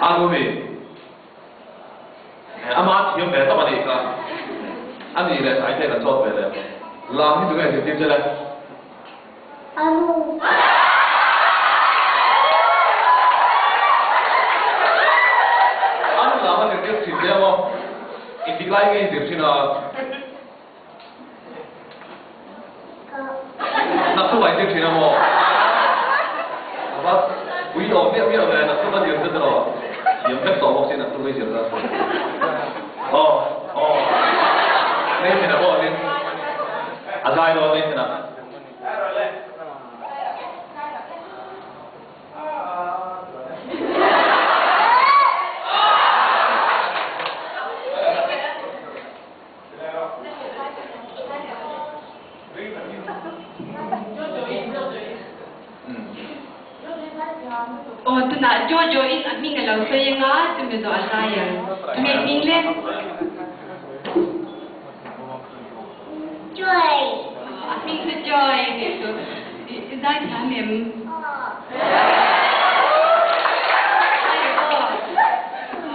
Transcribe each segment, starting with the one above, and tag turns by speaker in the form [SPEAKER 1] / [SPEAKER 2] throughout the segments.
[SPEAKER 1] Anu mi? Ama thiam ve tawp a nih kha. A nih leh Taite kan zawt ve leh. Lam hi tunge zirtir che le?
[SPEAKER 2] Anu.
[SPEAKER 1] Anu lam a zirtir thin che a maw? Engtik lai nge i zir thin a? Naktuk ah i zir thin a maw? Ava pui awm miah miah ve, naktuk a zir zet erawh thiam vek tawh bawk si naktuk i zir zat. Aw aw Nathan a pawh hian a zai dawn Nathan a.
[SPEAKER 3] Aw tunah Jojo in a hming a lo sawi anga chumi zawh a zai ang. Tunge hming le?
[SPEAKER 2] Joy.
[SPEAKER 3] A hming chu Joy a nih chu. I zai thiam em? Aw.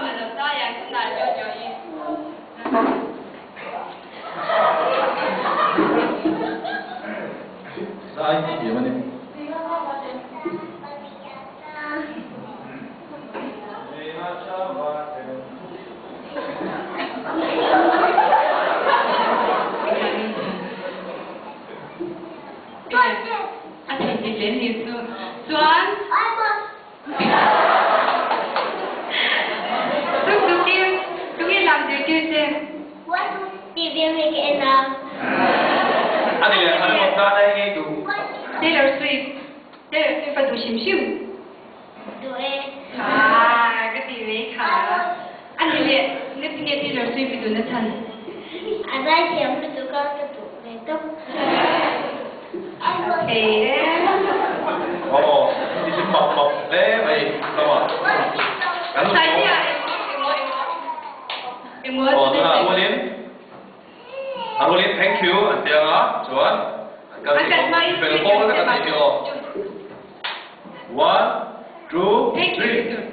[SPEAKER 3] A lo zai ang tunah Jojo in.
[SPEAKER 1] Zai thiam a ni.
[SPEAKER 3] A theih thei hle ni chu. Chuan. Tuk tukin tunge lam zirtir che?
[SPEAKER 1] A ni leh khan mawt tan a i ngei duh.
[SPEAKER 3] Taylor Swift, Taylor Swift a duh hrim hrim.
[SPEAKER 2] Duh e.
[SPEAKER 3] Kha ka ti ve kha. A ni leh na tinge Taylor Swift i duh na chhan?
[SPEAKER 2] A zaithiam lutuk a ka duh ve tawp.
[SPEAKER 3] Thei e.
[SPEAKER 1] Aw i hlim map map hle mai hlawm a. Kan
[SPEAKER 3] Sai tia emaw emaw emaw emaw
[SPEAKER 1] Aw tunah a rualin a rualin thank you an ti anga chuan an kal thei bawk fel pawl vek an nih hi aw. One, two,
[SPEAKER 3] Thank you.
[SPEAKER 1] three.